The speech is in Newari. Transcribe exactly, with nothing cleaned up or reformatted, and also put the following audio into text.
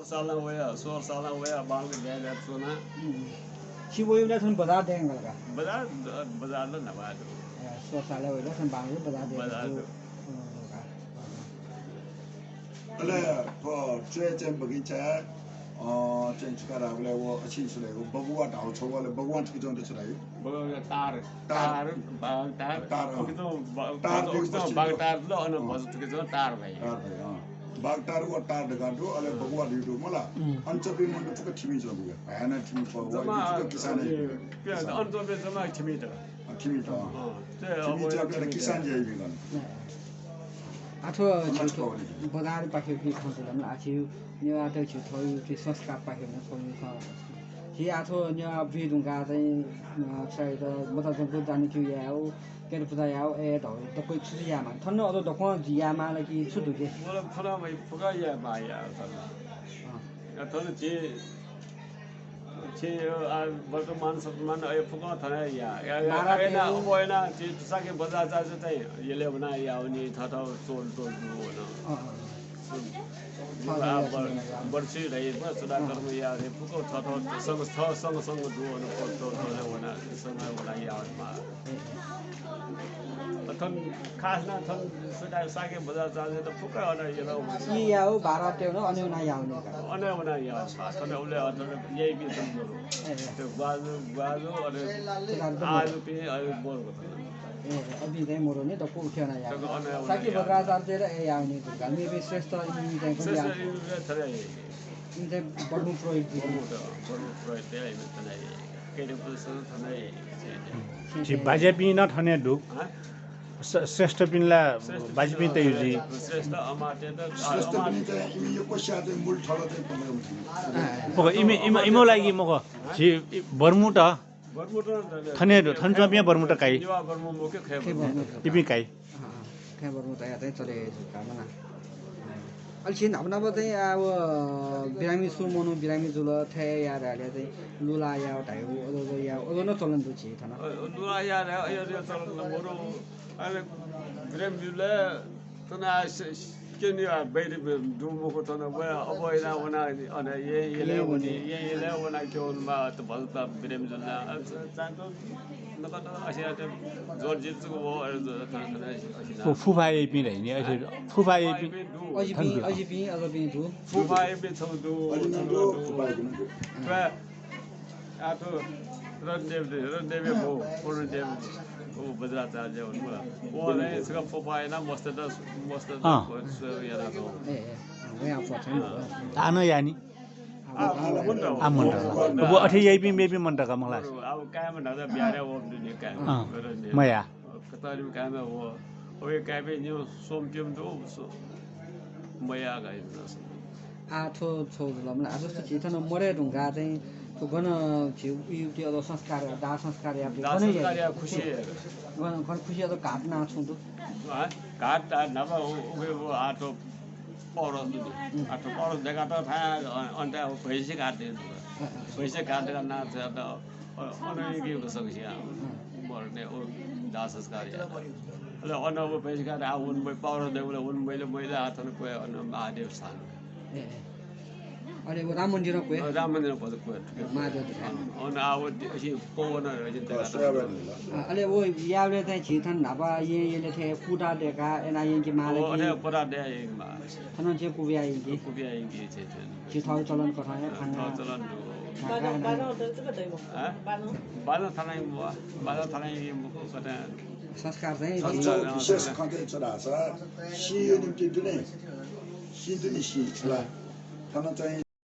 सालं वया, सोह्र सालं वया, बांलाक दय् दय् च्वना। हम्म। छि वइबलय् थन बजार दय् धुंकल का? बजार, बजार ला न्हापा दु। ए, सोह्र सालं वइबलय् थन बांलाक बजार दय् बजार दु। दु। अँ, का। अले थ्व च्वय् चाहिँ बगैँचाय्, अ, चाहिँ छु का धाःबलय् व अछि छु धाइ, व बगुवा धाउ छगू, अले बगुवा थुकिच्वंगु दु छु धाइ? बगुवा तार। तार। तार, बाघ तार। तार, अँ। उकिच्वं बा-, तार उकिच्वं दु, बाघ तार दु, अन अँ। भचा थुकिच्वं तार भाइ। तार भाइ, अँ। बाघ तार व तार धकाः दु, अले बगुवा धइगु दु मला। उम्। अन च्वंपिं मनूत फुक्क थिमि च्वंपिं, भयानक थिमि च्वंपिं, जम्मा, व जुजुक किसान हे, ए, किसान। अन च्वंपिं जम्मा थिमित। अँ, थिमित, अँ। अँ, ते अब थिमि च्वंपिं किसान हे जुइगु। आः थ्व बजारपाखें खँ जुल मला, आः झी नेवाःत झी थःगु संस्कारपाखें नं थःगु खँ। झी आः थ्व नेवाः बुइ धुंकाः चाहिँ, अ, छाय् त मचा जंगु दान क्यू यायेगु, केरा पुजा यायेगु, अय् धौ दक्व छु छु यायेमाः? थन अझ दक्वं यायेमाः ला कि छु दु के? मला थन भाइ फुक्क यायेमाः या थन। अँ। या थन झी, झी, अ, वर्तमान, सतमान अय् फुक्कं थन या। या, या, बारा अय् ना, तेह्र। अब अय् ना, झी तुसाके बजार चार्ज चाहिँ यलय् वना यावनी, थःथः चोल तोल दु वन। अँ, अँ, अँ। जिगु आ, बर-, बर्सी धइगु सुधाकर्म याः रे, फुक्क थःथः संघ, थः संघ, संघ दु वन, पोत तोल तोल वन, संघ वना यावनी माः। ए, ए। थन खास ना थन सुधा साके बजार चार्ज त फुक्क अन यलय् वन। ई याउ बारा तेह्र अन वना यावनी का। अन वना यावनी माः। थन उले अन याइपिं थन मरु। ए, ए। त्यो ग्वाजु, ग्वाजु, अन सुधाकर्म। आजुपिं, अन मरु। ए, अबि चाहिँ मरु नि, दक्व उखे वना यावनी। दक्व अन वना साके यावनी। बज्राचार्य र ए यावनी धुंकाः। मेपिं श्रेष्ठ इमि चाहिँ कन श्रेष्ठ यावनी। इमि चाहिँ थन हे। इमि चाहिँ बर्मु पुरोहित। बर्मु त, बर्मु पुरोहित हे इमि थन हे। केरे पुरुषहरू थन हे। झी बाज्यापिं नं थन हे दु। हाँ? स-, श्रेष्ठपिं ला श्रेष्ठ बाज्यापिं तयु जुइ। श्रेष्ठ अमात्य त, श्रेष्ठपिं अमात्य। चाहिँ इमि यक्व स्याः चाहिँ मूल थल चाहिँ पनगम थिइ। मखु, इमि, इमि, इमिगु लागि मखु। झी, इ, बर्मु त बर्मु त थन हे दु, थन च्वंपिं बर्मु त काइ। नेवाः बर्मु मखु, खय् बर्मु। इपिं काइ। अँ, अँ, खय् बर्मु त या चाहिँ चले जुल का मला। अले छिं न्हापा न्हापा चाहिँ अब बिरामी सु मनू बिरामी जुल, थथे याः धाःसा चाहिँ लुला याउ धाइगु, अज्वः अज्वः याउ, अज्वः नं चलन दु झी थन। अ, लुला याउ धाइगु, अज्वः अज्वः चलन दु, मरु, अले बिरामी जुल, थन आ, स-, स-, केने आ, बैरी बे-, दु मखु थन, व, अब इना वना, अन ये, ये ले वनी, ये, ये ले वना, के वन मा, त भल त बिरेम जुल ना, अ, स-, चा त, नकत असिया त, जोर जित को वो, अरे, जो, थन, थन, असिना। फु-, फुफा येपिं धाइ नि, असे, हाँ? फुफा येपिं। फुफा येपिं दु। अजिपिं, थन दु। अजिपिं, अजिपिं दु। फुफा येपिं छौ दु, अजिपिं छौ दु, दु। फुफा येपिं दु। थ्व, आ, थ्व रणदेव दे, रणदेव हे भो, पूर्णदेव, ओ बज्राचार्य हुनुभयो। ओ नै छकः पोपायना मस्त द, मस्त द, अँ। याना दो। ए, ए, अँ, वया पोथन। तान यानी। आ, आ, मन्त। आ, मन्त। वो अथे याइपिं मेपिं मन्त का मला। अब कायम नदा बिहार वो दुनिया कायम। अँ, रणदेव। मया। कतरी कायम वो। ओए कायम न्यू सोम प्यम दो, सो-, मया गाइस। आ, थ्व छौ जुल मला। आ, जस्तो झी थन मरे धुंकाः चाहिँ थ्व गन झी युवती अझ संस्कार, दाह संस्कार या, दाह गन संस्कार या। या खुसी हे। गन, गन खुसी अझ घाट ना छुं दु। हाँ, घाट आ, नभए उ, उके उ आठो पौरस दु। आठो पौरस देखा त थाय्, अ, अन्त भैंसी घाट दे। भैंसी घाट देखा ना छ त, अ, अन इके उ सकसिया। मरने उ दाह संस्कार या। अले अन उ भैंसी घाट आ वन बै पौरस दे उले वन बैले, बैले आ थन कोया अन महादेव स्थान। ए, ए। अले वो राम मन्दिर क्वय्? राम मन्दिर क्वय्, क्वय्। महादेव त। अन आ वो दि-, अझ पवन अझ देखा त। अ, अले वो याबले चाहिँ झी थन न्हापा येँ यले थें पुता देखा, एना येँ कि माला ओ, कि? अथे पुता दे येँ कि माला। थन झी कुबिया येँ कि? कुबिया येँ कि झी थन। झी थौ चलन कथं हे अ, खाना। थौ चलन दु। ढाका बाजा, एना बाजा येँ। उठे चाहिँ कतै हो? हाँ? बाजा। बाजा थाना येँ मु, बाजा थाना येँ मु कथं। संस्कार चाहिँ संस्कार, विशेष खँ चाहिँ छु धाःसा, सिंया निम्ति दुने, सिं दुने सिं, छु ला? थन चाहिँ